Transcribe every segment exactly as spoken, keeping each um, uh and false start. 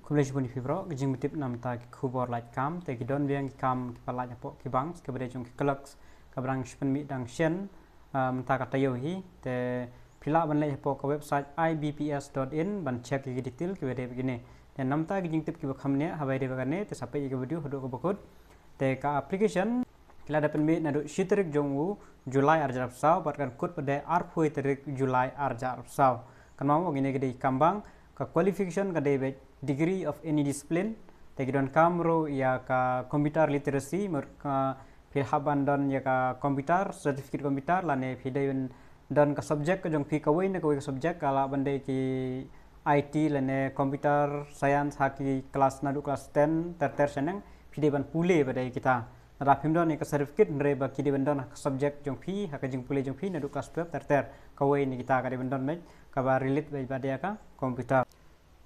Khublei shibun ïa phi baroh, ka jingpyntip namta ki khubor lait kam, te ki don biang ki kam kiba lait hapoh ki banks, kaba dei jong ki clerks, kaba dang shu pynmih dang shen, ah, mynta ka taïew hi, te phi lah ban leit hapoh ka website I B P S dot in, ban check ïa ki detail kiba dei bad kine. Te namta ki jingtip kiba kham bniah, haba ïadei bad kane, te sa peit ïa ka video haduh kaba kut. Te ka application, ki la dep pynmih naduh shi tarik jong u July arhajar arphew saw, bad kan kut pat de arphew tarik July arhajar arphew saw. Kynmaw mo kine ki dei ki kam bang, ka qualification ka dei bad degree of any discipline. Te ki donkam ruh ïa ka computer literacy, mut ka phi hap ban don ïa ka computer, certificate computer, lane phi dei ban don ka subject ka jong phi kawei na kawei ka subject, ka lah ban dei ki I T lane computer science ha ki class naduh class ten ter ter shaneng, phi dei ban pule bad dei kita. Lada phim don ïa ka certificate, hynrei ba ki dei ban don ha ka subject jong phi, ha ka jingpule jong phi naduh class twelve ter ter, kawei na kita ka dei ban don bad kaba relate bad ïa ka computer.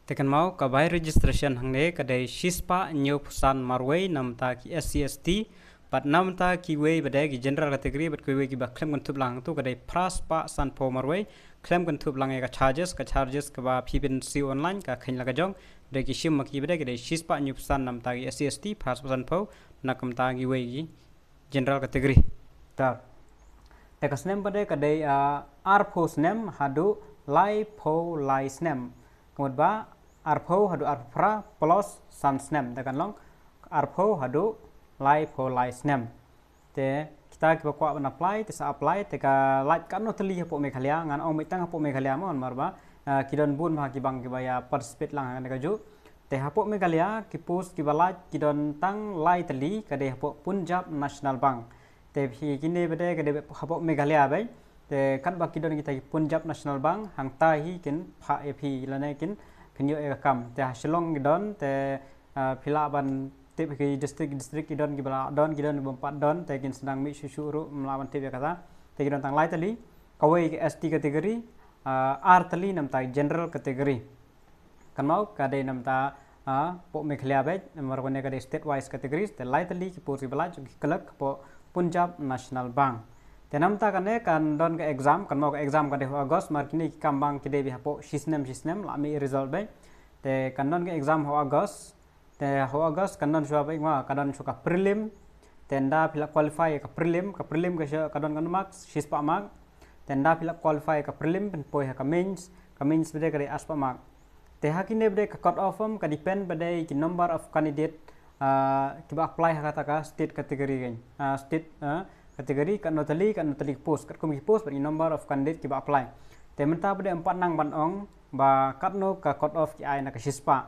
Te kynmaw ka bai registration hangne ka dei shispah hynñiewphew san marwei namta ki S C S T, bad namta kiwei ba dei ki general category, bad kiwei kiba khlem kynthup lang hangto ka dei phraspah sanphew marwei, khlem kynthup lang ïa ka charges, ka charges kaba phi pynsiew online ka kheiñ la ka jong, dei ki shim ma ki ba dei ka dei shispah hynñiewphew san namta ki S C S T, phraspah sanphew na ka bynta kiwei ki general category. Te ka snem pat de ka dei, ah, arphew snem haduh laiphew lai snem. Ka mut ba arphew haduh arphew phra plus san snem. Te kan long arphew haduh laiphew lai snem. Te kita kiba kwah ban apply, te sa apply, te ka lait katno tylli hapoh Meghalaya, ngan ong beit tang hapoh Meghalaya mo, namar ba, ah, ki don bun bha ki bang kiba ïa participate lang ha kane kajuh. Te hapoh Meghalaya, ki post kiba lait ki don tang lai tylli, ka dei hapoh Punjab National Bank. Te phi kine ba dei ka dei hapoh Meghalaya beit. Te katba ki don kita ki Punjab National Bank, hangta hi kin phah ïa phi lane kin pynïoh ïa ka kam. Te ha Shillong ki don, te, ah, phi lah ban tip ki district, district ki don kiba lah don, ki don kiba ym pat don, te kin sdang mih shuh shuh ruh, ym lah ban tip ïa kata. Te ki don tang lai tylli, kawei ka S T category, ah, ar tylli namta general category. Kynmaw ka dei namta, ah, hapoh Meghalaya beit, namar kane ka dei state wise categories, te lai tylli ki post kiba lait jong ki clerk hapoh Punjab National Bank. Te namta kane kan don ka exam, kynmaw ka exam ka dei ha August, namar kine ki kam bang ki dei beit hapoh shi snem shi snem, la mih result beit. Te kan don ka exam ha August, te ha August kan don shuwa beit, nga ka don shuwa ka prelim. Te ynda phi la qualify ka prelim, ka prelim ka shuwa ka don ka marks shispah mark. Te ynda phi la qualify ka prelim, phin poi ha ka mains, ka mains ba dei ka dei arspah mark. Te ha kine ba dei ka cut off em, ka depend ba dei ki number of candidate, ah, kiba apply ha kata ka state category kan. Ah, state, ah, category, katno tylli, katno tylli ki post, katkum ki post bad ki number of candidate kiba apply. Te mynta ba dei ym pat nang ban ong ba katno ka cut off ki ai na ka shispah.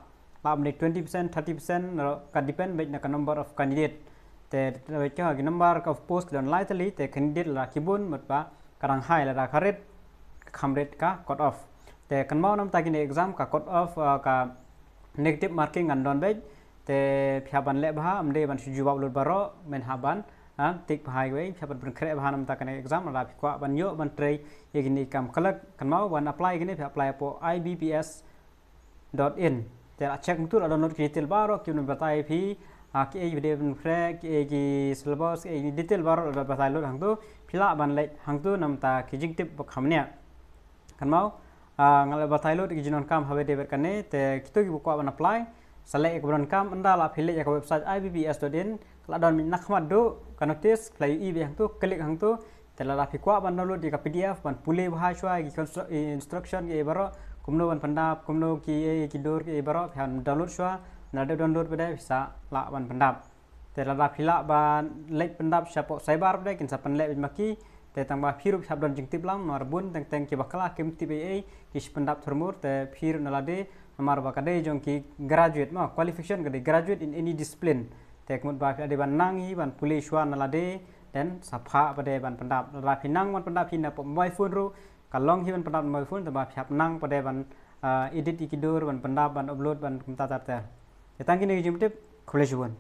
Lah ban dei twenty percent, thirty percent, ka depend beit na ka number of candidate. Te, te beit ka ki number of post ki don lai tylli, te candidate la ki bun, mut ba ka dang high, lada ka rit ka kham rit ka cut off. Te kynmaw namta kine exam ka cut off, ah, ka negative marking ngan don beit. Te phi hap ban leh bha, ym dei ban shu jubab lut baroh, men hap ban, ah, tick bha iwei, phi hap ban pynkhreh bha namta kane exam, lada phi kwah ban ïoh ban trei ïa kine ki kam clerk. Kynmaw ban apply kine phi apply hapoh I B P S dot in. Te la check hangto, la download ki detail baroh kiba batai phi, ah, kiei kiba dei ban phreh, kiei ki syllabus, kiei ki detail baroh la batai lut hangto, phi lah ban leit hangto namta ki jingtip ba kham bniah. Kynmaw, ah, nga la batai lut ki jingdonkam haba ïadei bad kane, te kito kiba kwah ban apply, sa leit ïa kaba donkam, ynda la phi leit ïa ka website I B P S dot in, ka la don na khmat duh ka notice, phi la ïohi beit hangto, click hangto, te lada phi kwah ban download ïa ka P D F, ban pule bha shuwa ïa ki constru-, ïa instruction kiei baroh, kumno ban pyndap, kumno kiei ki dur kiei baroh, phi hap download shuwa, ynda la dep download pat de phi sa lah ban pyndap. Te lada phi lah ban leit pyndap shapoh cyber pat de kin sa pynleh beit ma ki, te tang ba phi ruh phi hap don jingtip lang, namar bun teng teng kiba kylla kim tip ei ei, ki shu pyndap thurmur, te phi ruh na lade, namar ba ka dei jong ki graduate mo, qualification ka dei graduate in any discipline. Te ka mut ba phi la dei ban nang hi ban pule shuwa na lade, then sa phah pat de ban pyndap. Lada phi nang ban pyndap hi na mobile phone ruh, ka long hi ban pyndap na mobile phone, te ba phi hap nang pat de ban, ah, edit ïa ki dur, ban pyndap, ban upload, ban kumta ter ter. Te tang kine ki jingtip, khublei shibun.